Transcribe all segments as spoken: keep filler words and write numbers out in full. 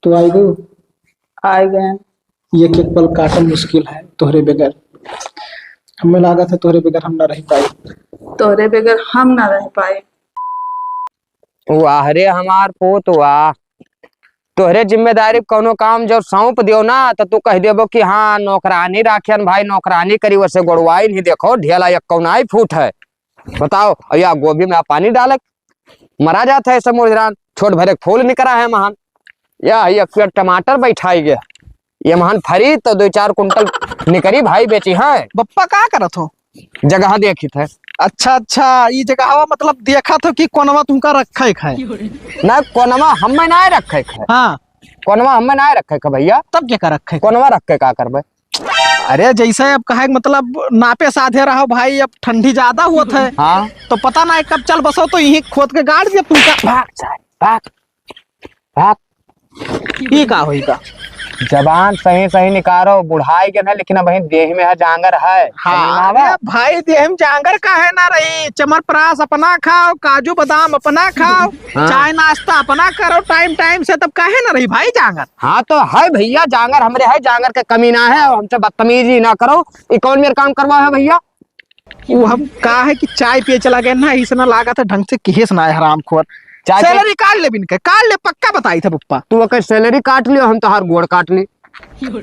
तो आई गयो। आई गए। एक एक पल काटल मुश्किल है तोहरे बगैर। हमें लागत है तोहरे बगैर हम ना रह पाई। तोहरे बगैर हम ना रह पाई। वाह रे हमार पूत वाह। तोहरे जिम्मेदारी कौनो काम जब सौंप दियो ना तो तू कह देबो कि हाँ नौकरानी राखियन भाई नौकरानी करी, वैसे गोड़वाई नहीं देखो ढेला एक कौन आई फूट है। बताओ, और या गोभी में आप पानी डाले, मरा जात है ऐसे मुरझरान, छोट भरे फूल निकरा है महान। या, या, या टमाटर बैठाई गया, ये महान फरी तो दो चार कुंटल निकरी भाई बेची है। बप्पा का करत हो? जगह देखित है। अच्छा, अच्छा, ई जगहवा मतलब देखत हो कि कोनवा तुमका रखे के है? ना, कोनवा हमें ना रखे के है। हाँ। कोनवा हमें ना रखे के भैया। तब क्या कर रखे के? कोनवा रख के का करबे? अरे जैसे अब कहे के मतलब नापे साधे रहो भाई, अब ठंडी ज्यादा होत है। हाँ। तो पता ना कब चल बसो तो यहीं खोद के गाड़ दिया तुमका। भाग सारे, भाग, भाग। ई का होई का? जबान सही सही निकारो, बुढ़ाई के ना, लेकिन अब देह में है जांगर है। हाँ, समझ में आवा? अरे भाई देह में जांगर काहे ना रही? चमरप्रास अपना खाओ, काजू बादाम अपना खाओ, हाँ। चाय नाश्ता अपना करो टाइम टाइम से, तब काहे ना रही भाई जांगर? हाँ तो है भैया, जांगर हमरे है, जांगर के कमी ना है, और हमसे बदतमीजी ना करो। ई कौन मेर काम करवा है भैया? वो हम का है कि चाय पिए चला गए ना, इसना लागत है ढंग से किहेस ना है हरामखोर। चाय पिए सैलरी काट ले बिन के, काट ले, पक्का बताई था पप्पा। तू ओकर सैलरी काट लियो, हम तोहार गोड़ काट ली।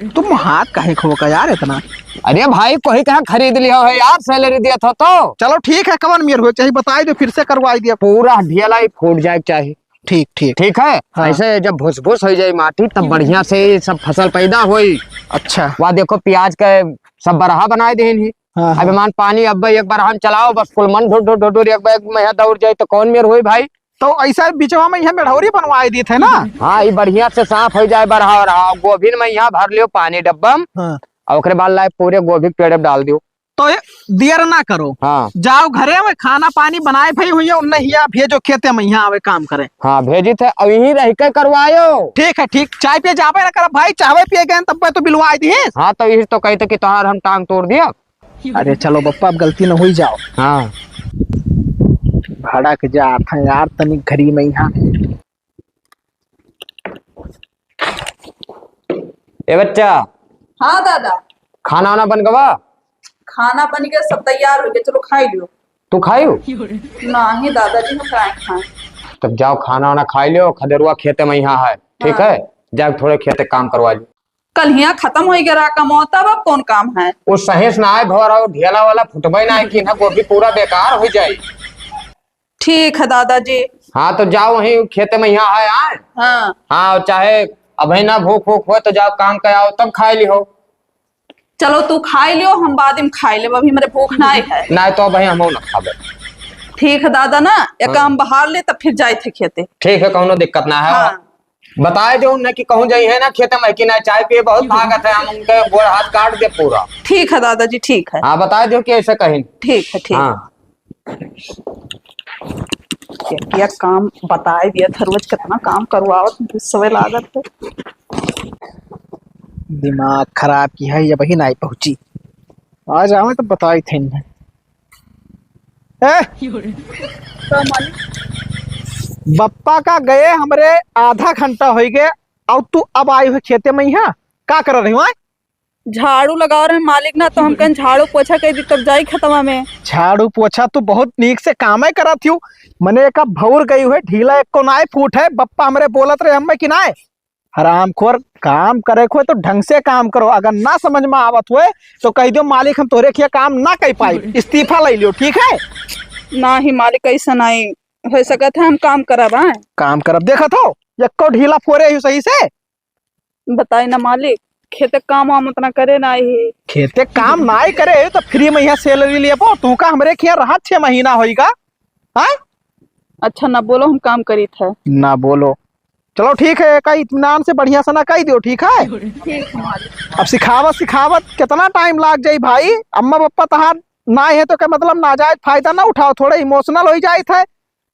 तुम हाथ काहे खो का यार इतना? अरे भाई, कोई कहाँ खरीद लियो है यार, सैलरी दिया था तो। चलो ठीक है, कवन मेर हो, चाहे बताई दो, फिर से करवाई दिया। पूरा ढेला ही फूट जाए के चाही। ठीक, ठीक। ठीक है, हाँ। ऐसे जब भुस भुस हो जाए माटी, तब बढ़िया से सब फसल पैदा होई। अच्छा। वह देखो, प्याज के सब बरहा बनाए देहन ही। हाँ, अब हाँ। मान पानी अब एक बार हम चलाओ, बस कुल मन ढुर ढुर ढुर ढुर, एक बार एक महीना दौड़ जाए तो कौन मेर होई भाई? तो ऐसा बिचवा में यह मेढ़ौरी बनवाए दी थे ना। हाँ, ये बढ़िया से साफ हो जाए बरहा और हाँ, गोभी में यहाँ भर लियो पानी डब्बा में। हाँ। और ओकरे बाद लाए पूरे गोभी के पेड़ में डाल दियो। तो ये दियर ना करो। हाँ। जाओ घरे में खाना पानी बनाए भई हुई, उन्हें हिया भेजो खेते में, यहाँ आवे काम करे। हाँ, भेजी थे, अब यहीं रह के करवायो। ठीक है, ठीक, चाय पिए जाबे ना करब भाई, चाहवे पिए गए तब तो बिलवाए दिए। हाँ, तो यही तो कहते कि तोहार हम टांग तोड़ दिया। अरे चलो बप्पा, अब गलती न हुई जाओ। हाँ। भड़क जात है यार, तनिक घरी में यहाँ। ए बच्चा। हाँ दादा। खाना वाना बन गवा? खाना बन गया, सब तैयार हो गया, चलो खाई लियो। तू खायू? नहीं दादाजी, हम काहे खाएं? तब जाओ खाना वाना खाई लियो, खदेरुआ खेते में यहाँ है, ठीक हाँ। है? जाओ थोड़े खेते काम करवा लियो। कल हियाँ खतम होइ गया रहा कमवा, तब अब कौन काम है? वो सही से ना आए भवर, और ढेला वाला फुटबे ना है कि ना गोभी पूरा बेकार हो जाए। ठीक है दादाजी। हाँ, तो जाओ वहीं खेते में यहाँ है, आए? हाँ। हाँ, चाहे अबही ना भूख भूख हो तो जाओ काम कर आओ, तब खाए लिहो। चलो तू खाए लियो, हम बाद में खाए लेब, अभी मेरे भूख ना है। नहीं तो अबही हम ना खाबे। ठीक है दादा ना, एक हाँ। काम बहार ले तब फिर जाए थे खेते। ठीक है, कौनो दिक्कत ना है। हाँ। बताए दो उन्हें कि कहूँ जाई है ना खेत में कि ना चाय पिए बहुत भागत है, हम उनके गोड़ हाथ काट दे पूरा। ठीक है दादाजी, ठीक है। हाँ, बताए दो कि ऐसे कहीं। ठीक है, ठीक। हाँ। क्या, क्या काम बताए दिया था, रोज कितना काम करवावत, गुस्सवे लागत है। दिमाग खराब की है, ये वही नहीं पहुंची। आ जावे तो बताई थे इन्हें। ए? का मालिक? बप्पा का गए हमरे आधा घंटा होइ गए, और तू अब आई हो खेते में यहाँ, का कर रही हो, आय? झाड़ू लगाओ रहे मालिक ना, तो हम कहें झाड़ू पोछा कर दी, तब जाई खेतवा में। झाड़ू पोछा तू बहुत नीक से कामे करत हियो, मने एक भौर गई हुए ढीला एक को नाय फूट है, बप्पा हमरे बोलत रहे हमें कि नाय, हरामखोर, काम करे को है तो ढंग से काम करो, अगर ना समझ में आवत हुए तो कह दियो, "मालिक, हम तोहरे खिया काम ना कर पाई, इस्तीफा ले लियो, ठीक है?" ना ही मालिक, ऐसा नहीं हो सकत है, हम काम करब, हाँ? काम करब, देखत हो, यक्को ढीला फोरे ही सही से। बताई ना मालिक, खेते काम वाम उतना करे ना ही। खेते काम ना ही करे ही तो फ्री में यहाँ सैलरी लेबो, तू का हमरे खिया रहा छह महीना होइगा, हाँ? अच्छा ना बोलो, हम काम करीत है। ना बोलो, चलो ठीक है, एका इत्मीनान से बढ़िया से ना कह दियो, ठीक है? ठीक है मालिक। अब सिखावत सिखावत कितना टाइम लाग जाई भाई, अम्मा पप्पा तहार ना है तो क्या मतलब नाजायज फायदा ना उठाओ, थोड़े इमोशनल हो जाए थे,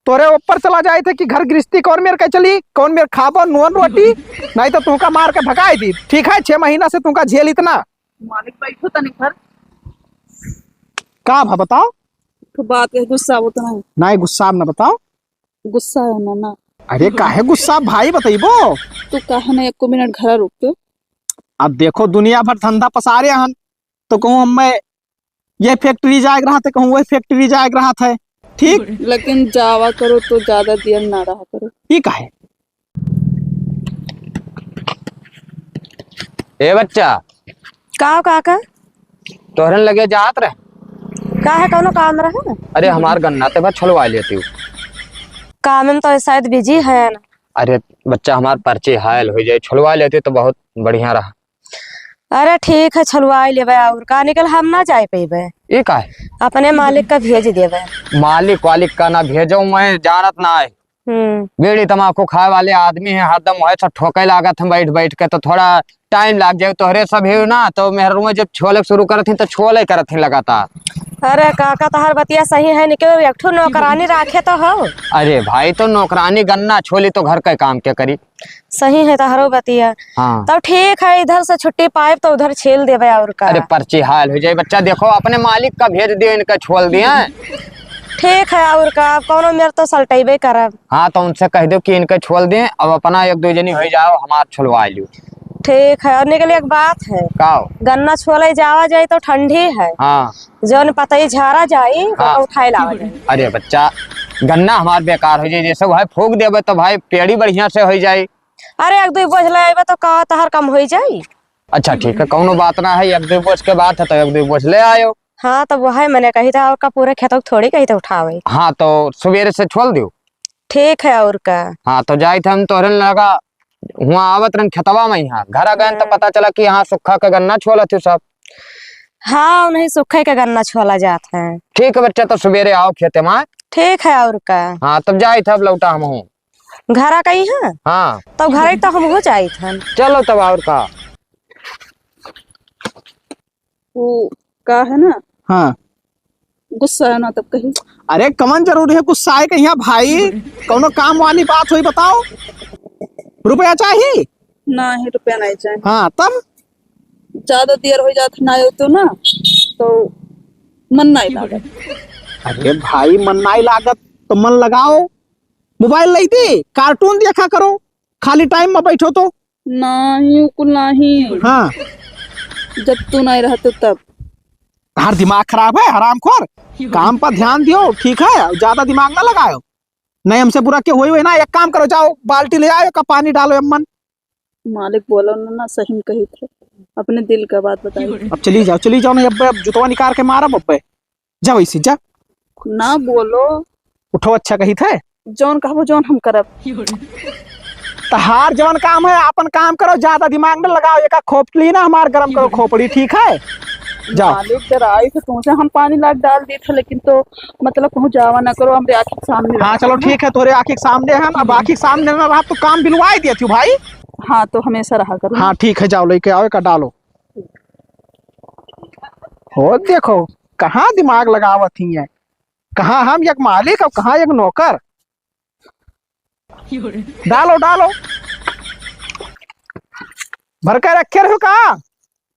तोरे ऊपर चला जाए थे कि घर गृहस्थी कौन मेर के चली, कौन मेर खाबो नून रोटी, नहीं तो तुमका मार के भगाए दी, ठीक है? छह महीना से तुमका झेल इतना। मालिक बैठो तनी घर। का भा बताओ? तो बात है गुस्सा उतना है। नहीं गुस्सा ना बताओ। गुस्सा है ना, ना। अरे काहे गुस्सा भाई, बतइबो? तू काहे ना एको मिनट घरा रुकते? अब देखो, दुनिया भर धंधा पसारे हन, तो कहूँ हमें ये factory जाए के रहत है, कहूँ वही factory जाए के रहत है, ठीक? लेकिन जावा करो तो ज्यादा देर ना रहा करो। ई काहे? ए बच्चा। का हो काका? तोहरन लगे जात रहे। का है, कौनो काम रहे? अरे, हमार गन्ना ते बा, छोलवा लेती हूँ। काम में तो शायद busy है ना। अरे बच्चा, हमार पर्ची हायल हो जाए, छोलवा लेती तो बहुत बढ़िया रहा। अरे ठीक है, छोलवाई लेबे, और का निकल हम ना जाए पइबे। ई का है? अपने मालिक का भेज देबे। मालिक वालिक का ना भेजो, मैं जानत ना है। हम्म। बीड़ी तमाकू खाए वाले आदमी हैं, हरदम वही सब ठोके लागत हैं बैठ बैठ के, तो थोड़ा time लाग जाए। तोहरे सब है ना, तो मेहरुआ जब छोले शुरू करत हैं तो छोले करत हैं लगातार। अरे काका, तोहर बतिया सही है, निकल एक ठो नौकरानी राखे तो हो। अरे भाई, तो नौकरानी गन्ना छोली तो घर के काम के करी? सही है तोहरो बतिया। हाँ। तब ठीक है, इधर से छुट्टी पाइब तो उधर छील देबे, और का। अरे पर्ची हाल हो जाए बच्चा, देखो अपने मालिक का भेज दिए, इनका छोल दिए। ठीक है, और का, अब कौनो मेर तो सलटैबे करब। हाँ, तो उनसे कह दो कि इनका छोल दें, अब अपना एक दो जनी हो जाओ, हमार छोलवा लियो। ठीक है, और निकल एक बात है। का हो? गन्ना छोले जावा जाए तो ठंडी है। हाँ। जौन पतई झारा जाई, हाँ। ओका उठाए लावा जाई। अरे बच्चा, गन्ना हमार बेकार हो जाई, जैसे भाई फूक देबे तो भाई पेड़ी बढ़िया से हो जाई। अरे एक दुई बोझ ले आइबे तो का तहार कम हो जाई? अच्छा ठीक है, कौनो बात ना है, एक दुई बोझ के बात है तो एक दुई बोझ ले आयो। हाँ, तो वह है, मैंने कही था, और का पूरे खेतों को थोड़ी कही था उठावे। हाँ, तो सवेरे से छोल दियो। ठीक है, और का। हाँ, तो जाइत हम तोहरे लगा हुआं आवत रहन खेतवा में, यहाँ घर आ गए तो हम्म। पता चला कि यहाँ सुक्खा के गन्ना छोलत हो सब। हाँ, उन्हीं सुक्खे के गन्ना छोला जात है। ठीक है बच्चा, तो सवेरे आओ खेते में। ठीक है, और का। हाँ, तब जाइत हब लौटा हम हूँ। घर आ गई है? हाँ। तब घर ही तो हम हो जाइत हन। चलो तब, और का। वो का है ना? हाँ। गुस्सा है ना तब कहीं। अरे कमन जरूरी है गुस्सा है कहीं भाई? कौनो काम वाली बात हुई बताओ। रुपया चाहिए? नहीं, रुपया नहीं चाहिए। हाँ, तब? ज्यादा देर हो जात ना आयो तो ना, तो मन नहीं लागत। अरे भाई, मन नहीं लागत तो मन लगाओ, mobile लाई दी, cartoon देखा करो, खाली time में बैठो तो। नहीं, उ कुल नहीं। हाँ। जब तू नहीं रहते तब। हर दिमाग खराब है, हरामखोर। काम पर ध्यान दियो, ठीक है, ज्यादा दिमाग ना लगाओ। नहीं, हमसे बुरा क्यों हुई हुई ना, एक काम करो, जाओ बाल्टी ले आओ, का पानी डालो अम्मन। मालिक बोलो ना, ना सही में कही थे, अपने दिल का बात बताई। अब चली जाओ, चली जाओ, नहीं अब, अब जुतवा निकाल के मारब अब। जा वैसे जा। ना बोलो। उठो, अच्छा कही थे। जौन कहबो जौन हम करब। तहार जौन काम है आपन काम करो, ज्यादा दिमाग न लगाओ। एका खोपड़ी ना हमार गरम करो, खोपड़ी, ठीक है? जाओ। मालिक जरा आई थे तुमसे हम पानी लाग डाल दी थे, लेकिन तो मतलब कहूँ जावा ना करो, हमरे आँखी के सामने हाँ रहो। चलो ठीक है, तोरे आँखी के सामने है ना, अब आँखी के सामने ना रहा तो काम बिलवाई दिया थी भाई। हाँ तो हमेशा रहा करो। हाँ ठीक है, जाओ लेके आओ, एका डालो। हो देखो, कहाँ दिमाग लगावत ही है, कहाँ हम एक मालिक और कहाँ एक नौकर। डालो, डालो। भर के रखे रहो का?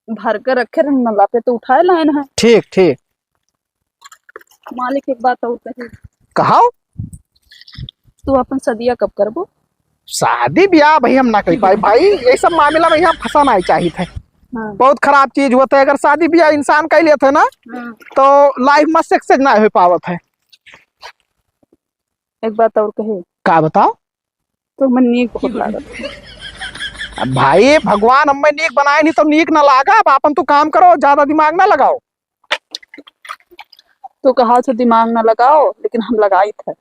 भर के रखे रहो, नला पे तो उठाए लाइन है। ठीक, ठीक। मालिक, एक बात और कही। कहाओ। तू अपन सदिया कब करबो? शादी ब्याह भाई हम ना कर पाए भाई, ये सब मामला में हम फंसा नहीं चाहिए थे। हाँ। बहुत खराब चीज होता है, अगर शादी ब्याह इंसान कर लेते ना, हाँ। तो life में success ना हो पावत है। एक बात और कहे। का बताओ? तो मन नीक बहुत लागत। अब भाई, भगवान हमें नीक बनाए नहीं तो नीक ना लागा। अब आपन तू काम करो, ज्यादा दिमाग ना लगाओ। तू कहा तो दिमाग ना लगाओ, लेकिन हम लगाई थे।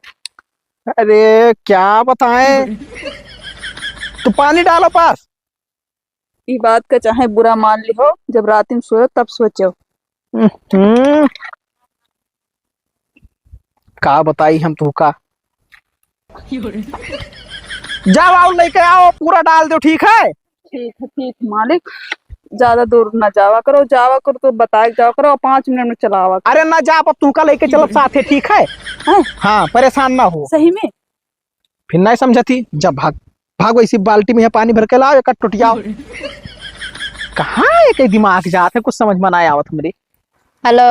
अरे क्या बताएं, तू पानी डालो पास। ई बात का चाहे बुरा मान लिहो, जब रात में सोयो तब सोचो। हम्म, का बताई हम तुहका। जाओ, आओ, लेके आओ, पूरा डाल दो, ठीक है? ठीक है, ठीक है, मालिक। ज्यादा दूर ना जावा करो, जावा करो तो बताए के जावा करो, पाँच मिनट में चलावा करो। अरे ना जा, अब तुहका लेके चलब साथे, ठीक है? हैं? हाँ, परेशान ना हो। सही में? फिर नहीं समझती, जब भाग, भाग वैसी बाल्टी में है पानी भर के लाओ, एक टुटियाओ। कहाँ है कहीं दिमाग जात है, कुछ समझ में नहीं आवत हमरे। हेलो,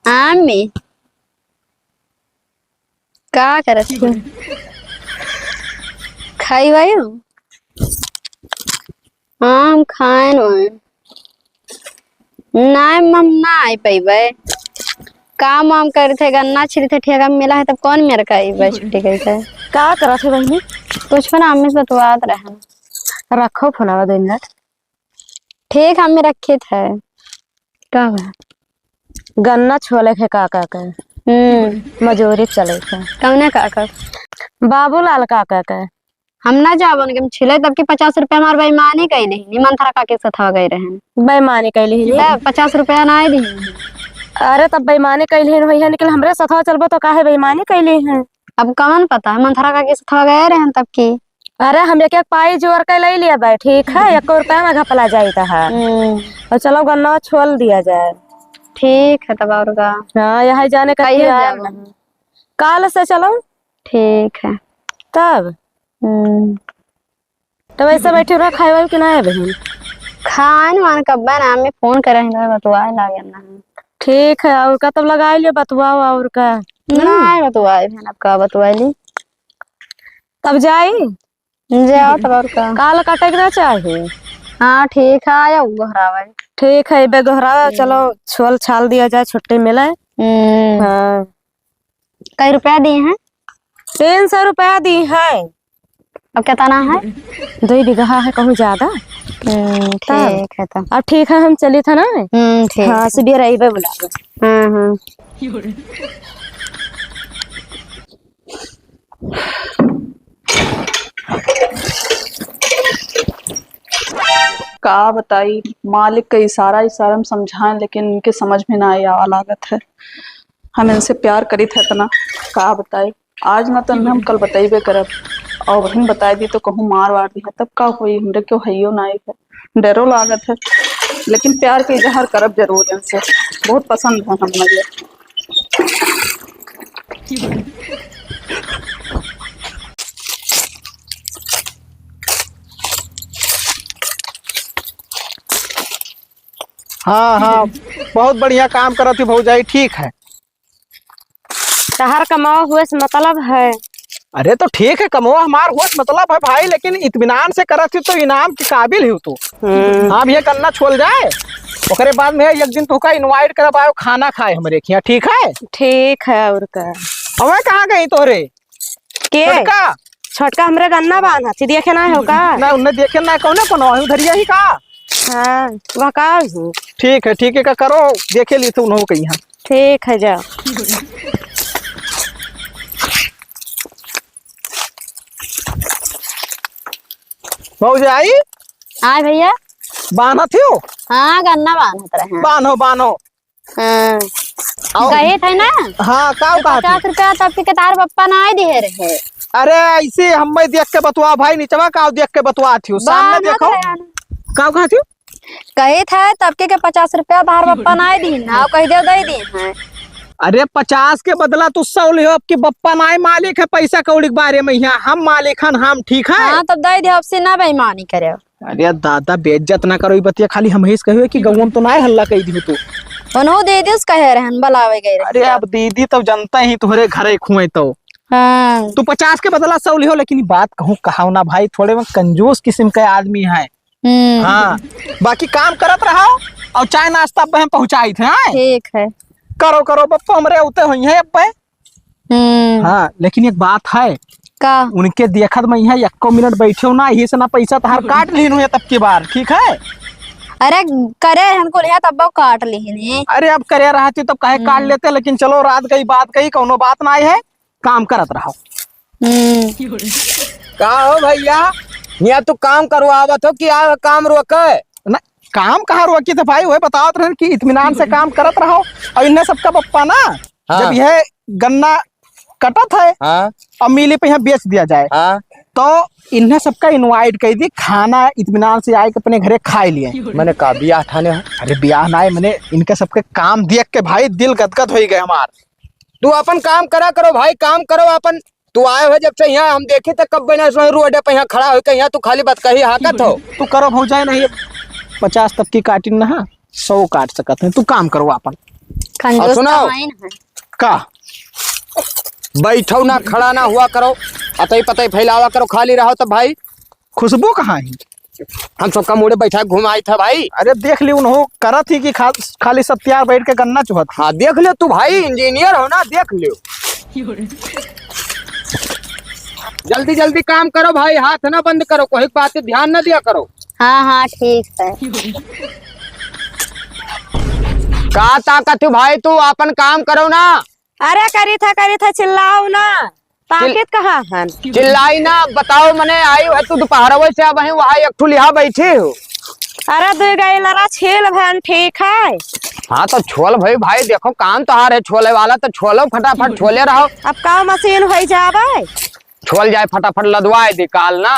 हाँ अम्मी, का करत हो? खाई वाई हो? हाँ, हम खाएन वाएन। नाय, हम ना आइ पइबे। काम वाम करत है, गन्ना छिलत है, ठेका में मिला है, तब कौन मेर का अइबे छुट्टी कइके? का करत है बहिनी? कुछ ना, अम्मी से बतवात रहन। रखो फोनवा दो मिनट। ठीक, हमें रखित है। का बा? गन्ना छोले के काका के। हम्म। मजूरी चले के। कौने काका? बाबूलाल काका के। हम ना जाब उनके, हम छिले तब की पचास रुपया हमार बेईमानी कइले ही, मंथरा काकी के सथवा गए रहन। बेईमानी कइले ही? तब पचास रुपया ना दिही। अरे तब बेईमानी कइले ही, भैया निकल हमरे सथवा चलबो तो काहे बेईमानी कइले ही? अब कवन पता है, मंथरा काकी के सथवा गए रहन तब की। अरे हम एक एक पाई जोर के ले लिया बा, ठीक है, एको रुपया ना घपला जाई त है। हम्म। और चलो गन्ना छोल दिया जाए। ठीक है तब और का। हाँ, यही जाने का कहिया तैयार जाबो? नहीं। काल से चलो। ठीक है। तब? हम्म। तब ऐसे बैठे रहो, खाए वाल कि ना है बहन? खान वान कब ना, हमें फोन करे हैं, बतवाए लागे ना। ठीक है, और का तब लगाई लियो बतवाओ और का। नहीं बतवाए बहन, अब का बतवाए ली। तब जाई? जाओ तब और का। काल काटे के ना चाही। हाँ ठीक है, आया गोहरावे। ठीक है, बे गोहरावे, हम्म। चलो छोल छाल दिया जाए, छुट्टी मिले। हम्म। हाँ। कई रुपया दिए हैं? तीन सौ रुपया दिए हैं। अब कितना है? दो बीघा है, कहूँ ज्यादा। हम्म, तब? ठीक है तब। अब ठीक है, हम चली था ना। हम्म, ठीक हाँ, है। सुबह रही बे बुला। हाँ, हाँ। का बताई, मालिक का इशारा, इशारा में समझाएं, लेकिन इनके समझ में ना आवे लागत है। हम इनसे प्यार करित है इतना, का बताई। आज ना तो हम कल बतइबे करब, और बहन बताई दी तो कहूँ मार वार दी है, तब का होई, हमरे क्यों हइयो ना आई है। डरो लागत है, लेकिन प्यार के इजहार करब जरूर इनसे। बहुत पसंद है हम लोग। हाँ, हाँ, बहुत बढ़िया काम करत ही भौजाई, ठीक है। तहार कमावा हुए से मतलब है। अरे तो ठीक है, कमवा हमार हुए से मतलब है भाई, लेकिन इत्मीनान से करत ही तो इनाम के काबिल ही तू। हम्म। हाँ भैया, गन्ना छोल जाए, ओकरे बाद में एक दिन तुका invite करब, आयो खाना खाए हमरे खिया, ठीक है? ठीक है, और का? हमें कहाँ गई तोरे? के? छोटका? छोटका हमरे गन्ना बांधा थी, देखे ना हो का? ना, उन्हें देखे ना, कौने कोनो है, उधरिया ही का? हाँ, वह का हो? ठीक है, ठीक है, का करो, देखे ली तो उन्हों कहीं। ठीक है, जाओ। भौजाई? हाँ भैया। बान्हत हो? हाँ, गन्ना बान्हत रहे। बान्हो, बान्हो। हाँ। आओ। कहे थे ना? हाँ, का कि कहा थी? पचास रुपया तब के तार पप्पा ना आए दिए रहे। अरे, ऐसे हमें देख के बतवा भाई, निचवा का देख के बतवा थी, सामने बान्हत देखो। रहे ना। का कहा थी? कहे थे तब के, के पचास रुपया तहार पप्पा ना दीन, आओ कह दे दे दीन है। अरे पचास के बदला तू सौ लिहो, अब की बप्पा ना मालिक है पैसा कौड़ी के बारे में, यहाँ हम मालिक हन, हम ठीक है। हाँ तब दे दे, अब से ना बेईमानी करे। अरे दादा बेइज्जत ना करो, ई बतिया खाली हम ही से कहियो कि गौवन तो ना हल्ला कह दियो तू। उन्हों दे दे, उस कहे रहन, बुलावे गए रहे अरे तब। अब दीदी तब जनता ही तोहरे घरे खुए तो। हाँ। तू पचास के बदला सौ लिहो, लेकिन ई बात कहूँ कहाओ ना भाई, थोड़े में कंजूस किस्म के आदमी है। हम्म। हाँ, बाकी काम करत रहो और चाय नाश्ता पे हम पहुँचाई थे, हाँ? ठीक है। करो, करो, बप्पा हमरे उते होइहैं अब्बे। हम्म। हाँ, लेकिन एक बात है। का? उनके देखत में यहाँ एको मिनट बैठे हो ना, यही से ना पैसा तहार काट लीन हुए तब की बार, ठीक है? अरे, करे हमको लिया तब वो काट लीन है। अरे, अब करे रहती तब काहे काट हम्म। लेते, लेकिन चलो, रात गई, बात गई, कौनो बात ना है। काम करत रहो। हम्म। का हो भैया, यहाँ तू काम करवावत हो कि आ काम रोके? ना, काम कहाँ रोकी थे भाई, वही बतावत रहन कि इत्मीनान से काम करत रहो। और इन्हें सबका बप्पा ना, हाँ। जब यह गन्ना कटत है हाँ। और मिली पे यहाँ बेच दिया जाए, हाँ। तो इन्हें सबका invite कर दी, खाना इत्मीनान से आए के अपने घरे खाए लिए। मैंने का बियाह ठाने हो? अरे बियाह ना है, मैंने इनके सबके काम देख के भाई दिल गदगद हो ही गए हमार। तू अपन काम करा करो भाई, काम करो अपन। तू आए हो जब से यहाँ, हम देखी तो कब बना सो रोड पे यहाँ खड़ा हो के यहाँ तू खाली बात कही हाकत हो। तू करो भौजाई नहीं, पचास तक की काटिन ना, सौ काट सकत है। तू काम करो अपन। कंजूस और सुनो। तो है ना। का? बैठो ना, खड़ा ना हुआ करो, अतई पतई फैलावा करो, खाली रहो तो भाई। खुशबू कहाँ है? हम सबका मुड़े बैठा के घुमाई था भाई। अरे देख लियो, उन्हों करत ही कि खा-, खाली सत्यार बैठ के गन्ना चुहत। हाँ, देख लियो तू भाई, इंजीनियर हो ना, देख लियो। जल्दी जल्दी काम करो भाई, हाथ ना बंद करो, कोई बात ध्यान ना दिया करो। हाँ, हाँ, ठीक है। का ताकत हो भाई, तू अपन काम करो ना। अरे करी था, करी था, चिल्लाओ ना। चिल-, ताकत कहाँ हन? चिल्लाई ना, बताओ, मने आई है तू दोपहरवे से, अब वहीं वहाँ एक ठू लिहा बैठी हो। अरे दुई गई लरा छील भन, ठीक है। हाँ तो छोल भाई, भाई देखो काम तोहार है, छोले वाला तो छोलो फटाफट, छोले रहो। अब का मशीन होई जावे? छोल जाए फटाफट, लदवाए दे काल ना।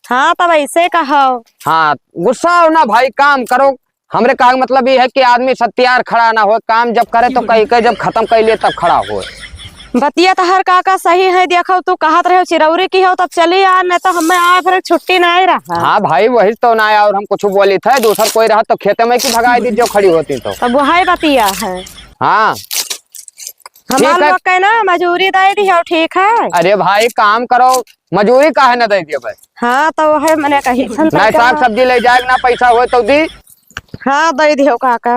हाँ तब ऐसे कहो। हाँ गुस्सा हो ना भाई, काम करो। हमरे कहे के मतलब ये है कि आदमी सत्यार खड़ा ना हो, काम जब करे तो कही के जब खत्म कर लिए तब खड़ा हो। बतिया तो हर काका सही है, देखो तू कहत रहे चिरौरी की हो तब चली आ, नहीं तो हमें आ फिर छुट्टी नहीं रहा। हाँ भाई वही तो ना, और हम कुछ बोली थे, दूसर कोई रहा तो खेते में की भगाई दी जो खड़ी होती तो। तब वही बतिया है। हाँ ठीक हमार है। लोग के ना मजूरी दे दी हो, ठीक है। अरे भाई काम करो, मजूरी काहे ना दे दिए भाई? हाँ तो वही मैंने कही थन नहीं, साग सब्जी ले जाए ना, पैसा हो तो दी। हाँ दे दियो काका।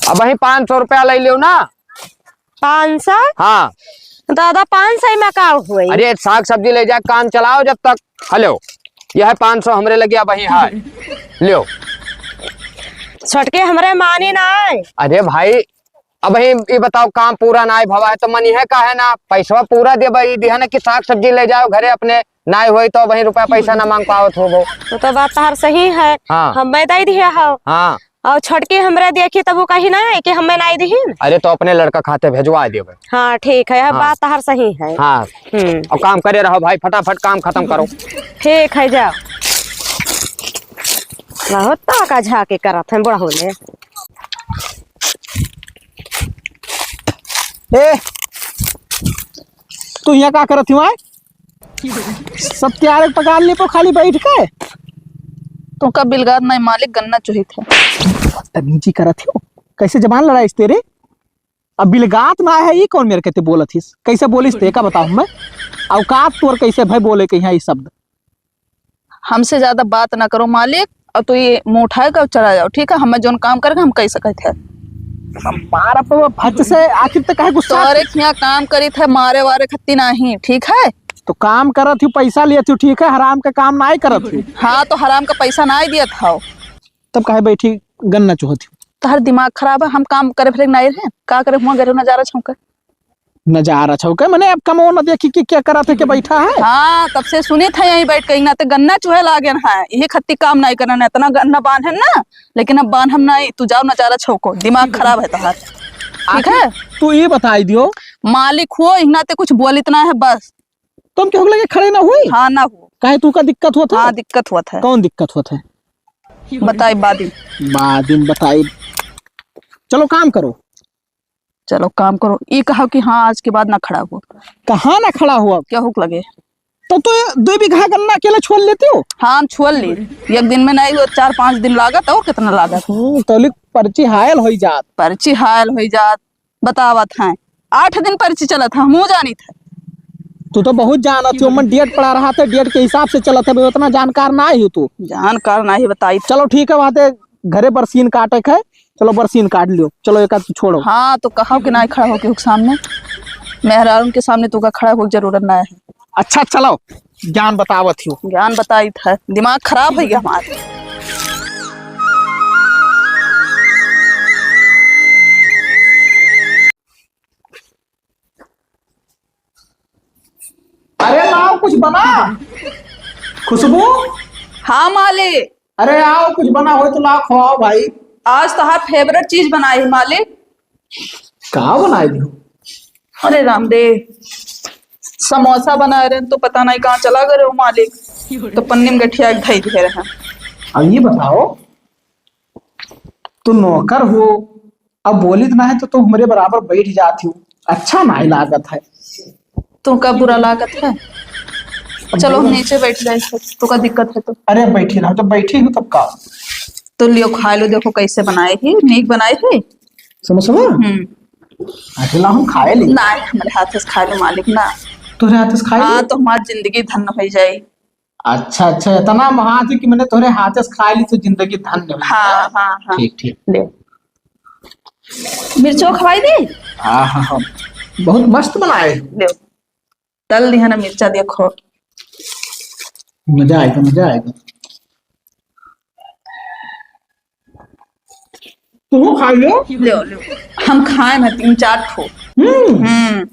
अब वही पाँच सौ रुपया ले लियो ना। पाँच सौ? हाँ। दादा पाँच सौ में का हुई? अरे साग सब्जी ले जाए, काम चलाओ जब तक। हेलो, यह है पाँच सौ हमरे लगे, अब वही है, लियो। छोटके हमरे मानी ना है। अरे भाई अब ही ये बताओ, काम पूरा नाई भवा है तो मनी है काहे ना? पैसवा पूरा देबे, ई दिहा ना कि साग सब्जी ले जाओ घरे अपने, नाई होई तो वही रुपया पैसा ना मांग पावत होबो। तो, तो बात तहार सही है। हाँ। हम मैं दे दिया हो। हाँ। और छोटकी हमरा देखी तब वो कही ना है कि हमें नाई दिहिन। अरे तो अपने लड़का खाते भेजवा देबे। हाँ ठीक है, हाँ। बात तहार सही है। हाँ। हम्म। और काम करे रहो भाई, फटाफट काम खत्म करो। ठीक है, जाओ। बहुत ताका झाके करत हैं बुढ़ऊ ने। ए, तू यहाँ का करत हियो आय? सब तैयार पगार ले पो खाली बैठ के। तोका बिलगात नाई मालिक, गन्ना चुहित है। बदतमीजी करत हियो, कैसे जबान लड़ाइस तेरे? अब बिलगात ना है, ई कौन मेरे कहते बोलत हिस? कैसे बोलिस ते का बताओ मैं? औकात तोर कैसे भाई बोले के यहाँ ई शब्द? हमसे ज्यादा बात ना करो मालिक, और तू ये मुंह उठाए के चला जाओ, ठीक है? हमें जोन काम करके हम कह सकत है। मारा तो भच से आखिर तक काहे गुस्सा तोरे आती? खिया काम करी थे, मारे वारे खत्ती नाही, ठीक है? तो काम करत ही, पैसा लियत ही, ठीक है? हराम का काम नाई करत ही। हाँ, तो हराम का पैसा नाई दियत हो। तब काहे बैठी गन्ना चुहत ही? तोहर दिमाग खराब है, हम काम करे फिरे नाई रहे, का करे हुआ घरे नजारा छौंके। नजारा छौके, मने अब कमो न देखी कि क्या करत है, के बैठा है। हाँ, तब से सुनी था यहीं बैठ के, ना तो गन्ना चुहे लागे है, यही खत्ती काम नहीं करन है, इतना गन्ना बांध है ना, लेकिन अब बांध हम नहीं, तू जाओ नजारा छौको, दिमाग खराब है तोहार। ठीक है? आखिर तू ये बताई दियो। मालिक हो, इहना ते कुछ बोलित ना है बस। तुम केहू के लगे खड़े ना हुई? हाँ, ना हो। काहे तू का दिक्कत होत है? हाँ, दिक्कत होत है। कौन दिक्कत होत है? बताई बादिम। बादिम बताई। चलो काम करो। चलो काम करो, ई कहो कि हाँ, आज के बाद ना खड़ा हुआ। कहाँ ना खड़ा हुआ? केहू के लगे। तो तू ये दो बीघा गन्ना अकेले छोड़ लेती हो? हाँ, हम छोड़ ली। एक दिन में नहीं, वो चार पाँच दिन लागत, और कितना लागत? हम्म, तौलिक पर्ची हायल होई जात। पर्ची हायल होई जात, बतावत हैं। आठ दिन पर्ची चलत है, हमहू जानित है। तू तो बहुत जानत हो, मन डेट पड़ा रहा था, डेट के हिसाब से चलत है, उतना जानकार ना ही तू। जानकार ना ही बताई। चलो ठीक है, वहाँ ते घरे बरसीन काटे के है, चलो बरसीन काट लियो, चलो एक आध छोड़ो। हाँ, तो कहो कि नाई खड़ा हो केहू के सामने, मेहरारून के सामने तू का खड़ा हो जरूरत ना है। अच्छा चलो, ज्ञान बतावत ही। ज्ञान बताई था, दिमाग खराब हो गया हमारे। अरे लाओ कुछ बना। खुशबू। हाँ मालिक। अरे आओ कुछ बना हो तो लाओ खवाओ भाई। आज तोहार फेवरेट चीज बनाई है मालिक। का बनाई दियो? अरे रामदेव, समोसा बनाए रहे तो पता नहीं कहाँ चला गए हो मालिक, तो पन्नी में गठिया के धई दिए रहे। अब ये बताओ, तू नौकर हो, अब बोलित ना है तो तू हमरे बराबर बैठ जाती हो, अच्छा नाई लागत है। तू का बुरा लागत है? चलो हम नीचे बैठ जाए, तू का दिक्कत है तो। अरे बैठी रहो, तो बैठी हूँ तब का। तो लियो खा लो, देखो कैसे बनाए ही, नीक बनाए ही। समोसा? हम्म। अकेला हम खाए ली। ना, हमारे हाथ से खा लो मालिक ना। तोरे हाथ से खाए हाँ, ली? तो हमारी जिंदगी धन्य हो जाए। अच्छा, अच्छा, इतना महान थी कि मैंने तोहरे हाथे से खाई ली तो जिंदगी धन्य हुई। हाँ, हाँ, हाँ। ठीक, ठीक। ले। मिर्चो खवाई दी? हाँ, हाँ, हाँ। बहुत मस्त बनाए। ले। तल दिया ना मिर्चा, देखो। मजा आएगा, मजा आएगा। तू खा लो। ले, ले। हम खाए ना तीन चार ठो। हम्म। हम्म।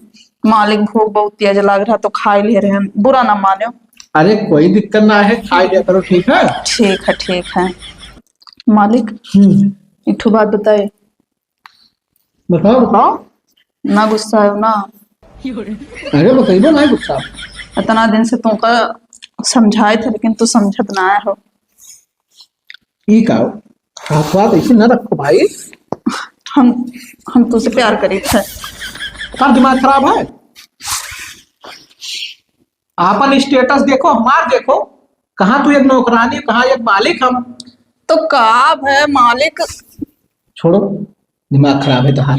मालिक, भूख बहुत तेज लाग रहा, तो खाई ले रहे हैं, बुरा ना मानो। अरे, कोई दिक्कत ना है, खाई लिया करो, ठीक है? ठीक है, ठीक है। मालिक, हम्म। एक ठो बात बताए। बताओ, बताओ। ना गुस्सा हो ना। अरे, बताइबो ना गुस्सा। इतना दिन से तुमका समझाए थे, लेकिन तू समझत ना हो। ई का? हाथ बात ऐसे ना रखो भाई। हम, हम तुझसे प्यार करी थे। का दिमाग खराब है? आपन status देखो, हमार देखो, कहाँ तू एक नौकरानी, कहाँ एक मालिक हम। तो का है मालिक? छोड़ो, दिमाग खराब है तोहार।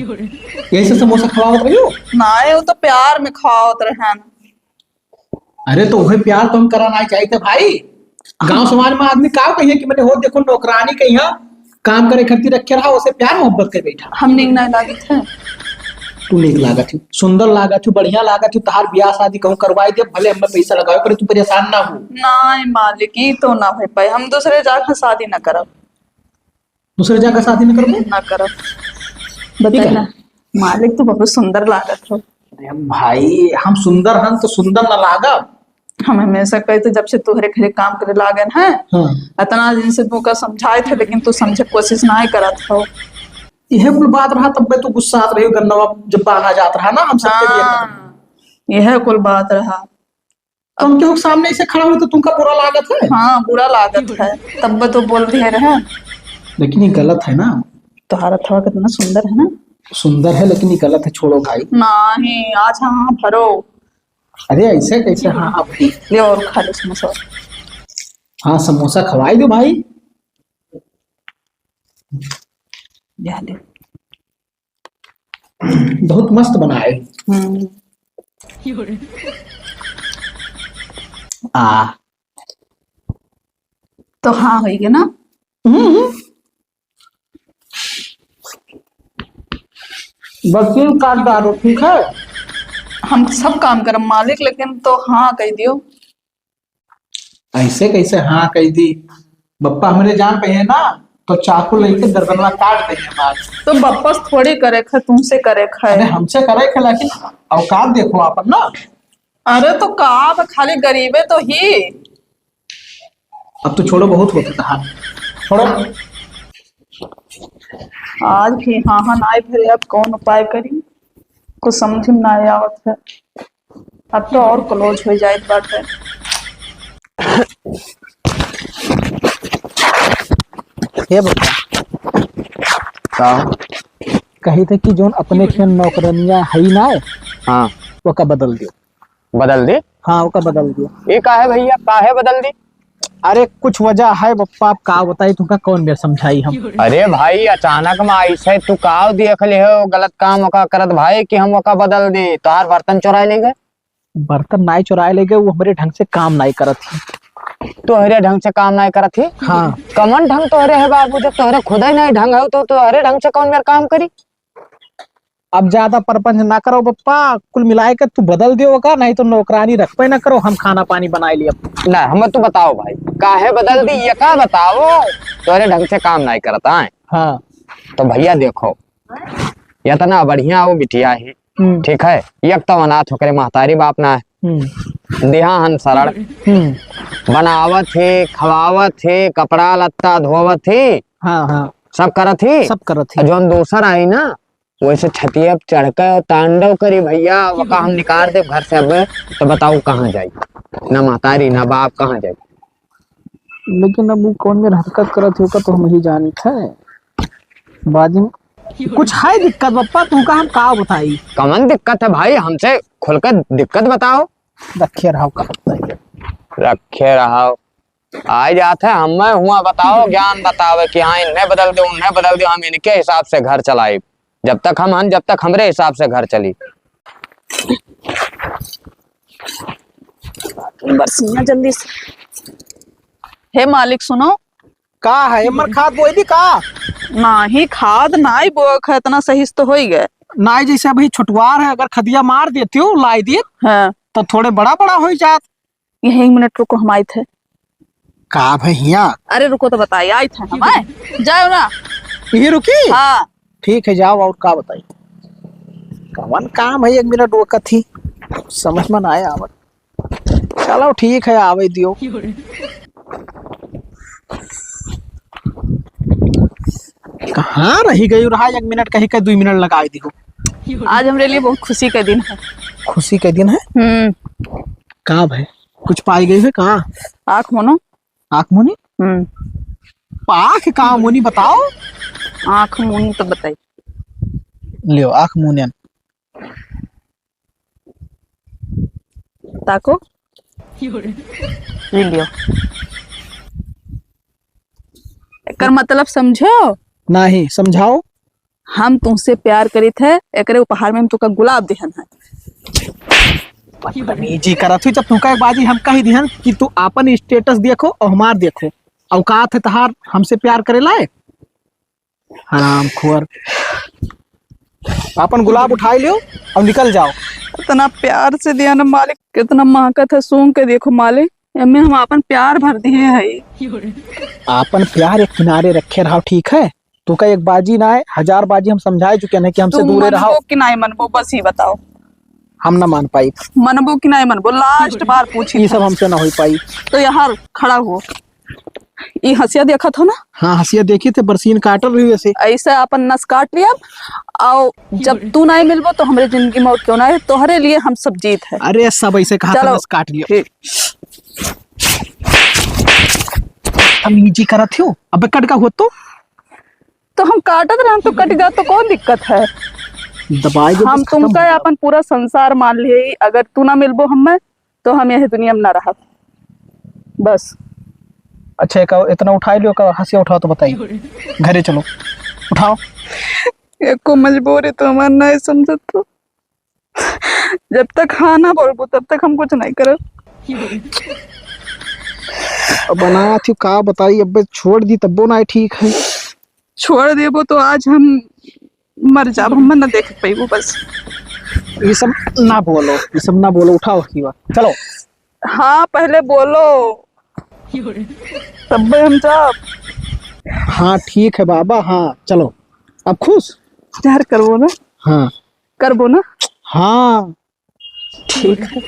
यही से समोसा खवावत रही हो? नाय, वो तो प्यार में खवावत रहन। अरे तो वही प्यार तो हम कराना चाहिए थे भाई। गांव समाज में आदमी का कहिए कि मैंने हो देखो नौकरानी के यहाँ काम करे खातिर रखे रहा, उसे प्यार मोहब्बत के बैठा। हम नीक नाय लागत है। तू नीक लागत है, सुंदर लागत है, बढ़िया लागत है, तहार बियाह शादी कहूँ करवाई दे, भले हमें पैसा लगावे पड़े, तू परेशान ना हो। नाय मालिक, ई तो ना हो पाए, हम दूसरे जाकर शादी ना करब। दूसरे जाकर शादी ना करबो? ना करब। ठीक बताई है। ना, मालिक तो बहुत सुंदर लागत हो। अरे भाई, हम सुंदर हन तो सुंदर ना लागब। हम हमेशा कहे तो जब से तोहरे घरे काम करे लागन है, हाँ। इतना दिन से तुमका समझाए थे, लेकिन तू समझे कोशिश ना करत हो। यह कुल बात रहा, तब मैं तो गुस्सा आत रही गन्नवा जब बांधा जात रहा ना, हम सबके लिए हाँ, यह कुल बात रहा। तो हम केहू के सामने ऐसे खड़ा हुई तो तुमका बुरा लागत है? हाँ, बुरा लागत है, तब तो बोल दिए रहे। लेकिन ये गलत है ना। तोहार हथवा कितना सुंदर है ना। सुंदर है, लेकिन ये गलत है, छोड़ो भाई। नहीं, आज हाँ भरो। अरे ऐसे कैसे हाँ आप? ले और खा लो समोसा। हाँ, समोसा खवाई दो भाई। जा ले। बहुत मस्त बनाए। हम्म। आ। तो हाँ होइगे ना? हम्म, हम्म। बस तीन काट डालो, ठीक है? हम सब काम करम मालिक, लेकिन तो हाँ कह दियो। ऐसे कैसे हाँ कह दी? बप्पा हमरे जान पे है ना, तो चाकू लेके गर्दनवा काट देंगे बात। तो बप्पा से थोड़ी करे खे, तुमसे करे खे। अरे हमसे करे खे, लेकिन औकात देखो आपन ना। अरे तो का अब खाली गरीबे तो ही। अब तो छोड़ो, बहुत होता था। छोड़ो। आज भी हाँ हाँ नाई भरे, अब कौन उपाय करी, कुछ समझ में ना आवत है। अब तो और close हो जाइत बाटे। हे बप्पा। का? कही थे कि जौन अपने खेन नौकरनिया हई ना, हाँ। ओका बदल दियो। बदल दे? हाँ, ओका बदल दियो। ये काहे भैया, काहे बदल दे? अरे कुछ वजह है बप्पा, अब का बताई तुमका, कौन बेर समझाई हम। अरे भाई, अचानक में ऐसे तू का देख ले हो गलत काम ओका करत भाई कि हम ओका बदल दे? तोहार बर्तन चुराए ले गए? बर्तन नाई चुराए ले गए, वो हमरे ढंग से काम नाई करत ही। तोहरे ढंग से काम नाई करत ही? हाँ। कमन ढंग तोहरे है बाबू, जब तोहरे खुदे नाई ढंग हो तो तोहरे ढंग से कौन मेर काम करी? अब ज्यादा परपंच ना करो बप्पा, कुल मिलाए के तू बदल दियो का, नहीं तो नौकरानी रखबे ना करो, हम खाना पानी बनाए लिए। ना, हम तू बताओ भाई, काहे बदल दी, ये का बताओ, तोहरे ढंग से काम नाई करत आए। हाँ। तो भैया देखो, इतना बढ़िया वो बिटिया ही, हम्म। ठीक है, एक तो अनाथ होकर महतारी बाप ना है, हम्म। देहा हन शरण, हम्म। बनावत ही, खवावत ही, कपड़ा लत्ता धोवत ही, हाँ, हाँ। सब करत ही। सब करत ही। और जौन दोसर आई ना, वैसे छतिया पे चढ़ के तांडव करी भैया, ओका हम निकाल देब घर से अब, तो बताओ कहाँ जाई? ना महतारी, ना बाप, कहाँ जाई? लेकिन अब वो कौन मेर हरकत करत ही, ओका तो हम ही जानित है। बाजी में कुछ है दिक्कत बप्पा, तू का हम का बताई? कमन दिक्कत है भाई, हमसे खुल के दिक्कत बताओ। रखे रहो का बताइए। रखे रहो। आई जात है, हमें हुआ बताओ, ज्ञान बतावे कि हाँ, इन्हें बदल दे, उन्हें बदल दे, हम इनके हिसाब से घर चलाई। जब तक हम हन, जब तक हमरे हिसाब से घर चली। बरसिया जल्दी से। हे मालिक, सुनो। का है, एमर खाद बोई दी का? नाही, खाद नाही बोअक है, इतना सही से तो होई गए। नाही, जैसे अभी छुटवार है, अगर खदिया मार देती हो, लाई दी, हाँ। तो थोड़े बड़ा बड़ा होई जात। यही एक मिनट रुको, हम आइत है। का भैया? अरे रुको तो बताई, आइत है हम, आए। जाओ ना। यही रुकी? हाँ। ठीक है, जाओ, और का बताई? कवन काम है, एक मिनट वो कथी समझ में ना आए आवत। चलो ठीक है, आवे दियो। कहाँ रही गई रहा, एक मिनट कही के दुई मिनट लगावे दियो। आज हमरे लिए बहुत खुशी का दिन है। खुशी का दिन है? हम्म। का भाई, कुछ पाई गई है का? आँख मुनो। आँख मुनी? हम्म। आँख का मुनी बताओ? आँख मुनी तो बताई। लियो, आँख मुनियन। ताको। ई लियो। एकर मतलब समझो? नाही, समझाओ। हम तुमसे प्यार करित है, एकरे उपहार में हम तुका गुलाब दिहन है। बदतमीजी करत हुई, जब तुका एक बाजी हम कही दिहन कि तू आपन status देखो और हमार देखो, औकात है तहार हमसे प्यार करे लायक? हरामखोर। आपन गुलाब उठाई लियो और निकल जाओ। इतना प्यार से दिया ना मालिक, कितना महकत है, सूंघ के देखो मालिक, एमे हम आपन प्यार भर दिए है। आपन प्यार एक किनारे रखे रहो, ठीक है? तुका एक बाजी ना है, हजार बाजी हम समझाए चुके हैं कि हमसे तू दूरे रहो। मनबो कि नाहीं मनबो, बस ही बताओ। हम ना मान पाई। मनबो कि नाहीं मनबो, last बार पूछी ये था। सब हमसे ना हो पाई। तो यहाँ खड़ा हो, ई हंसिया देखत हो ना? हाँ, हंसिया देखी थे, बरसीन काटल रही वैसे। ऐसे अपन नस काट लिया, और जब तू नहीं मिलबो तो हमरे जिंदगी में और क्यों ना है, तोहरे लिए हम सब जीत है। अरे, सब ऐसे कहा था, चलो। नस काट लिया। ठीक। हम निजी करत हो, अबे कट का हो तो? तो हम काटत रहन तो कट जात तो कौन दिक्कत है? दबाई दो, हम बस खत्म तुमका हो जाओ। अपन पूरा संसार मान लिए, अगर तू ना मिलबो हमें तो हम यही दुनिया में ना रहब। बस। अच्छा, एक इतना उठाई लियो, का हंसिया उठाओ तो बताई। घरे चलो, उठाओ। एको मजबूरी तो हमार नहीं समझत तो। जब तक हाँ ना बोलबो, तब तक हम कुछ नहीं करब। अब बना थी का बताई, अब छोड़ दी तब्बो ना ठीक है। छोड़ देबो तो आज हम मर जाब, हम ना देख पाइबो बस। ये सब ना बोलो, ये सब ना बोलो, उठाओ की बात, चलो। हाँ, पहले बोलो, तब्बे हम जाब। हाँ, ठीक है बाबा, हाँ, चलो। अब खुश? प्यार करबो ना? हाँ। करबो ना? हाँ। ठीक है।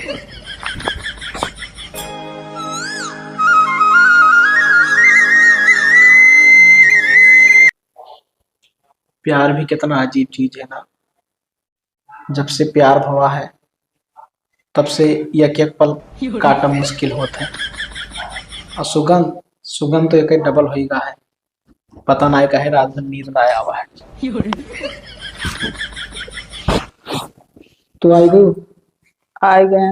प्यार भी कितना अजीब चीज है ना। जब से प्यार भवा है, तब से एक एक पल काटब मुश्किल होत है। और सुगंध, सुगंध तो एक डबल होई गा है। पता नाय काहे रात भर नींद ना आवा है। तू आई गयो? आए गए।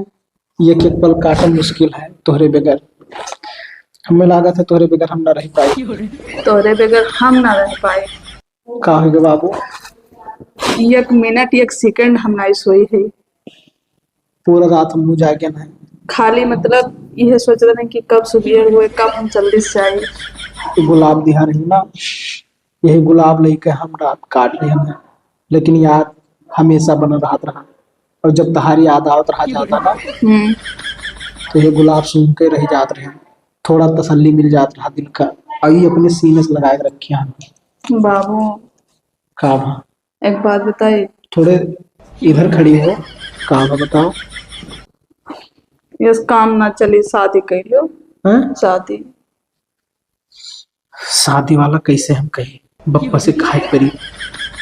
एक एक पल काटब मुश्किल है तोहरे बगैर। हमें लागत है तोहरे बगैर हम ना रह पाए। तोहरे बगैर हम ना रह पाए। का हो गए बाबू? एक मिनट, एक सेकंड हम ना सोई है। पूरा रात हम जागे ना। खाली मतलब यह सोच रहे थे कि कब सुबह हुए, कब हम जल्दी से जाए। तो गुलाब दिहा रही ना, यही गुलाब लेके हम रात काट रहे हैं, लेकिन याद हमेशा बना रहत रहा। और जब तहारी याद आवत रहा जाता ना, हम्म। तो ये गुलाब सूंघ के रह जात रहे, थोड़ा तसल्ली मिल जात रहा दिल का। और ये अपने सीने से लगा के रखी हम। बाबू। का भा? एक बात बताई। थोड़े इधर खड़ी हो, का भा बताओ। यस, काम ना चली, शादी कर लो। हैं? शादी। शादी वाला कैसे हम कही, बप्पा से खाए परी,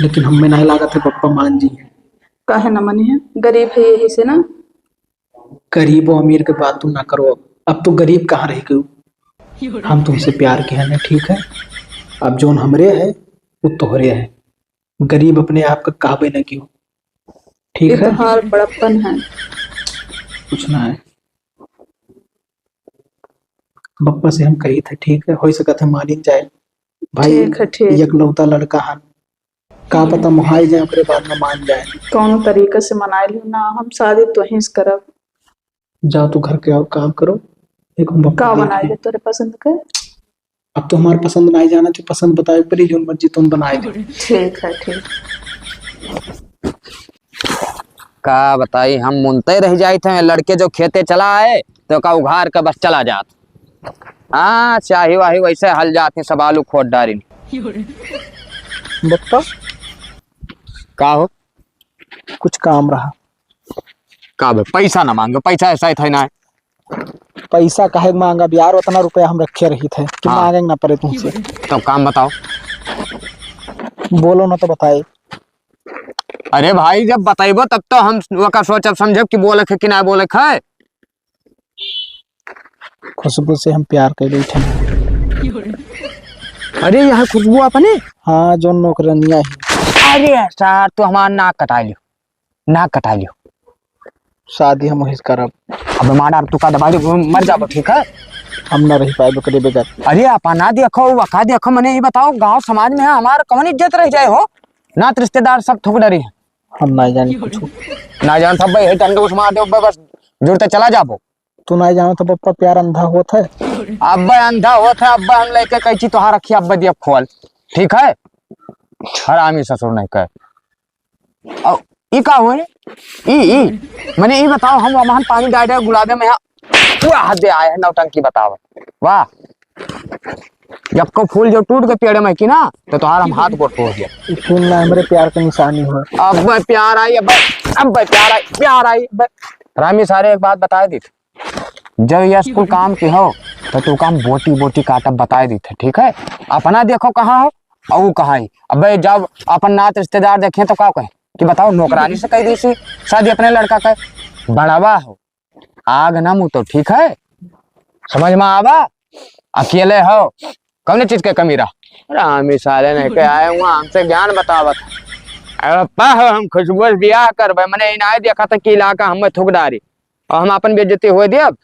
लेकिन हमें नहीं लागत है बप्पा मान जी है। काहे ना मनी है, गरीब है यही से ना। गरीब और अमीर के बात तू ना करो, अब तो गरीब कहाँ रह गयो। हम तुमसे प्यार के हैं, ठीक है, अब जोन हमरे है वो तोहरे है। गरीब अपने आप का कहबे न कियो, ठीक ये है? तोहार बड़प्पन है। कुछ ना है। बप्पा से हम कही थे, ठीक है, हो सकत है मानिन जाए। भाई, ठीक है, ठीक। एकलौता लड़का हन, का पता मोहाई जाए, ओकरे बाद में मान जाए। कौनो तरीका से मनाए लियो ना, हम शादी तोही से करब। जाओ तू घर के और काम करो, एक हम बप्पा का देख बनाए ली। दे तोरे पसंद के? अब तो हमार पसंद नाहीं जानत है, पसंद बताए परी, जौन मर्जी तौन बनाए दे। ठीक है, ठीक। का बताई, हम मुनते रह जाइत हैं, लड़के जो खेते चला आए तो का उघार के बस चला जात। हाँ, चाही वाही वैसे हल जात हैं, सब आलू खोद डारिन। बप्पा, का हो? कुछ काम रहा। का बे, पैसा ना मांगे, पैसा ऐसा ही था ना। पैसा काहे मांगब यार, उतना रुपया हम रखे रही थे कि हाँ। मांगे ना पड़े तुमसे। तब काम बताओ। बोलो ना तो बताए। अरे भाई, जब बताइबो तब तो हम ओकर सोचब समझब कि बोले के कि ना बोले के। खुशबू से हम प्यार कर रही थे। अरे, यह खुशबू अपने? हाँ, जो नौकरनिया है। अरे यार, तू हमार नाक कटा लियो, नाक कटा लियो। शादी हम वही से करब। अब मार डार तू का दबाई, मर जाबो, ठीक है? हम ना रह पाए ओकरे बगैर। अरे, अपना देखो, वका देखो, मने ये बताओ, गांव समाज में है, हमार कौन इज्जत रह जाए हो? नात रिश्तेदार सब थूक डरी है। हम ना जानी कुछ। ना जान सब भाई, हे डंडोस मार दे, बस जुड़ते चला जाबो। तू नाहीं जानत हो बप्पा, प्यार अंधा होत है। अब्बे अंधा होत है, अब्बे हम लइके कैची तोहार अखिया अब्बे दिया खोल, ठीक है? हरामी ससुर नहीं कहे। औ, ई का होए? ई, ई, मने ई बताओ, हम वहाँ पानी डाल डाल गुलाबे में यहाँ, वाह, दे आए हैं नौटंकी बताओ। वाह, यक्को फूल जो टूट के पेड़ में की ना, तो तोहार हम हाथ गोड़ तोड़ दिया। ई फूल ना हमरे प्यार के निशानी हो। अब्बे प्यार आई, अब्बे, अब्बे प्यार आई, प्यार आई, अब्बे। हरामी सारे, एक बात बताए दी थी, जब यह स्कूल काम के हो, तो तू काम बोटी बोटी काटब बताए दी थे, ठीक है? अपना देखो कहाँ हो और वो कहाँ है। अबे जब अपन नात रिश्तेदार देखे तो का कहे कि बताओ नौकरानी से कह दी सी शादी अपने लड़का का, बड़वा हो, आग ना मुँह तो ठीक है, समझ में आवा, अकेले हो, कौन चीज के कमी रहा? अरे हम ही साले नहीं के आए हुआ, हमसे ज्ञान बतावत। अरे पप्पा हो, हम खुशबू से बियाह करबे, मने इनाय देखा था कि इलाका हमें थुक डारी। और हम आपन बेइज्जती होए देब?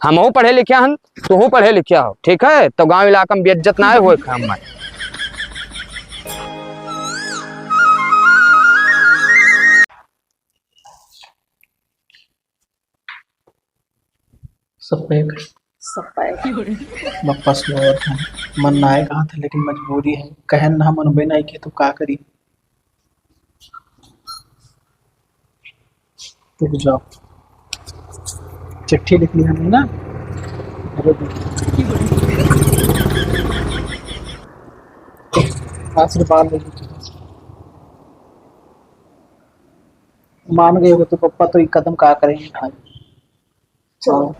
हमहू पढ़े लिखे हन, तूहू पढ़े लिखे हो, ठीक है? तो गांव इलाका में बेइज्जत ना होए हम। सब पैक। सब पैक। बप्पा सोवत है। मन ना आए कहा था, लेकिन मजबूरी है। कहन ना मनबे ना के तो का करी? रुक जाओ। चिट्ठी लिख ली हमने ना। अरे दे। आशीर्वाद ले लीजिए। मान गए हो तो पप्पा तो एक कदम का करेंगे भाई। चलो।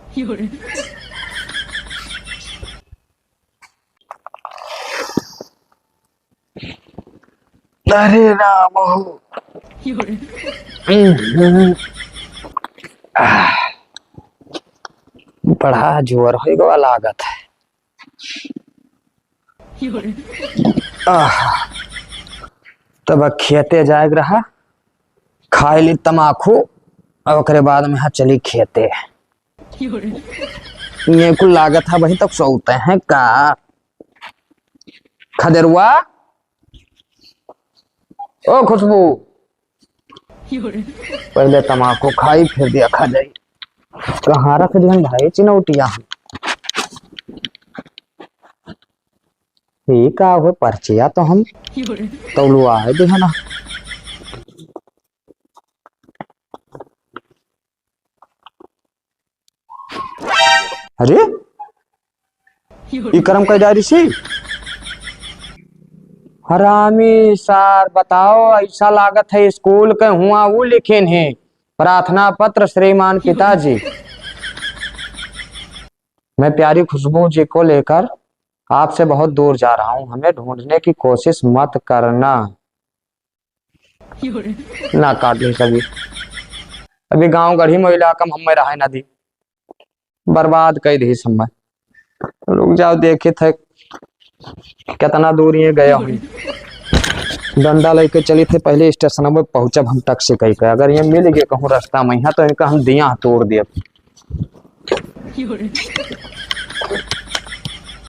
अरे राम हो। आह, बड़ा जोर होइ गवा लागत है। आह, तब खेते जाए के रहा, खाए ली तमाखू, और ओकरे बाद में हाँ चली खेते। ये कुल लागत है, वही तक सोते हैं का? खदेरुआ, ओ खुशबू, पहले तमाकू खाई, फिर देखा जाई। कहाँ रख दिहन भाई चिनौटिया हम? ई का हुए, पर्चिया तो हम तौलुआ है दिहना। अरे, ई करम कई डारी सी? हरामी सार, बताओ, ऐसा लागत है स्कूल के हुआ वो लिखेन है, प्रार्थना पत्र श्रीमान पिताजी। मैं प्यारी खुशबू जी को लेकर आपसे बहुत दूर जा रहा हूँ, हमें ढूंढने की कोशिश मत करना। ना काट ली सभी। अभी गांव गढ़ी में इलाका में हमें रहे ना दी, बर्बाद कर दी समय। रुक जाओ, देखित है कितना दूर ये गया हुई। डंडा लेके चली थे, पहले स्टेशन में पहुंचब हम टैक्सी कह के। अगर ये मिल गए कहूँ रास्ता में यहाँ, तो इनका हम दिया तोड़ दिए।